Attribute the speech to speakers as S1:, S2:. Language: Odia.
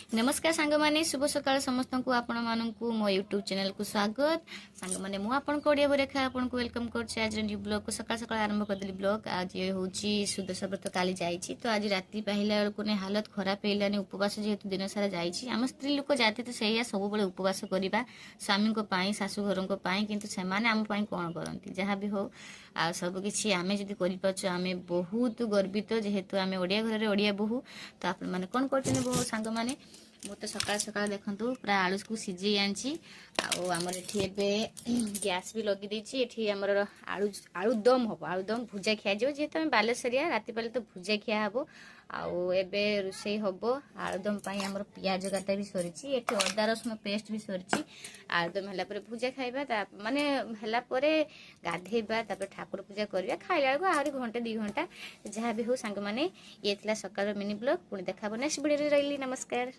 S1: ନମସ୍କାର ସାଙ୍ଗମାନେ, ଶୁଭ ସକାଳ ସମସ୍ତଙ୍କୁ। ଆପଣମାନଙ୍କୁ ମୋ ୟୁଟ୍ୟୁବ୍ ଚ୍ୟାନେଲକୁ ସ୍ୱାଗତ। ସାଙ୍ଗମାନେ, ମୁଁ ଆପଣଙ୍କ ଓଡ଼ିଆ ରେଖା ଆପଣଙ୍କୁ welcome କରୁଛି ଆଜିର ନ୍ୟୁ ବ୍ଲଗ୍କୁ। ସକାଳ ସକାଳ ଆରମ୍ଭ କରିଦେଲି ବ୍ଲଗ୍। ଆଜି ହେଉଛି ସୁଦଶା ବ୍ରତ, କାଲି ଯାଇଛି ତ ଆଜି ରାତି ପାହିଲା ବେଳକୁ ନାଇଁ ହାଲତ ଖରାପ ହେଇଲାନି। ଉପବାସ ଯେହେତୁ ଦିନ ସାରା ଯାଇଛି। ଆମ ସ୍ତ୍ରୀ ଲୋକ ଜାତି ତ ସେଇଆ, ସବୁବେଳେ ଉପବାସ କରିବା ସ୍ୱାମୀଙ୍କ ପାଇଁ, ଶାଶୁଘରଙ୍କ ପାଇଁ। କିନ୍ତୁ ସେମାନେ ଆମ ପାଇଁ କ'ଣ କରନ୍ତି? ଯାହା ବି ହଉ, ଆଉ ସବୁକିଛି ଆମେ ଯଦି କରିପାରୁଛୁ, ଆମେ ବହୁତ ଗର୍ବିତ, ଯେହେତୁ ଆମେ ଓଡ଼ିଆ ଘରରେ ଓଡ଼ିଆ ବୋହୂ। ତ ଆପଣମାନେ କ'ଣ କରୁଛନ୍ତି ବୋହୂ ସାଙ୍ଗମାନେ? ମୁଁ ତ ସକାଳ ସକାଳ ଦେଖନ୍ତୁ ପୁରା ଆଳୁକୁ ସିଝେଇ ଆଣିଛି। ଆଉ ଆମର ଏଠି ଏବେ ଗ୍ୟାସ୍ ବି ଲଗେଇ ଦେଇଛି। ଏଠି ଆମର ଆଳୁଦମ ହବ, ଆଳୁଦମ ଭୁଜା ଖିଆଯିବ। ଯେହେତୁ ଆମେ ବାଲେଶ୍ୱରିଆ, ରାତି ପାଇଲେ ତ ଭୁଜା ଖିଆ ହବ। ଆଉ ଏବେ ରୋଷେଇ ହବ ଆଳୁଦମ ପାଇଁ। ଆମର ପିଆଜ କାଟା ବି ସରିଛି, ଏଠି ଅଦା ରସୁଣ ପେଷ୍ଟ ବି ସରିଛି। ଆଳୁଦମ ହେଲା ପରେ ଭୁଜା ଖାଇବା, ତା ମାନେ ହେଲା ପରେ ଗାଧେଇବା, ତାପରେ ଠାକୁର ପୂଜା କରିବା, ଖାଇଲା ବେଳକୁ ଆହୁରି ଘଣ୍ଟେ 2 ଘଣ୍ଟା। ଯାହା ବି ହଉ ସାଙ୍ଗମାନେ, ଇଏ ଥିଲା ସକାଳର ମିନି ବ୍ଲଗ୍। ପୁଣି ଦେଖା ହବ ନେକ୍ସଟ ଭିଡ଼ିଓରେ। ରହିଲି, ନମସ୍କାର।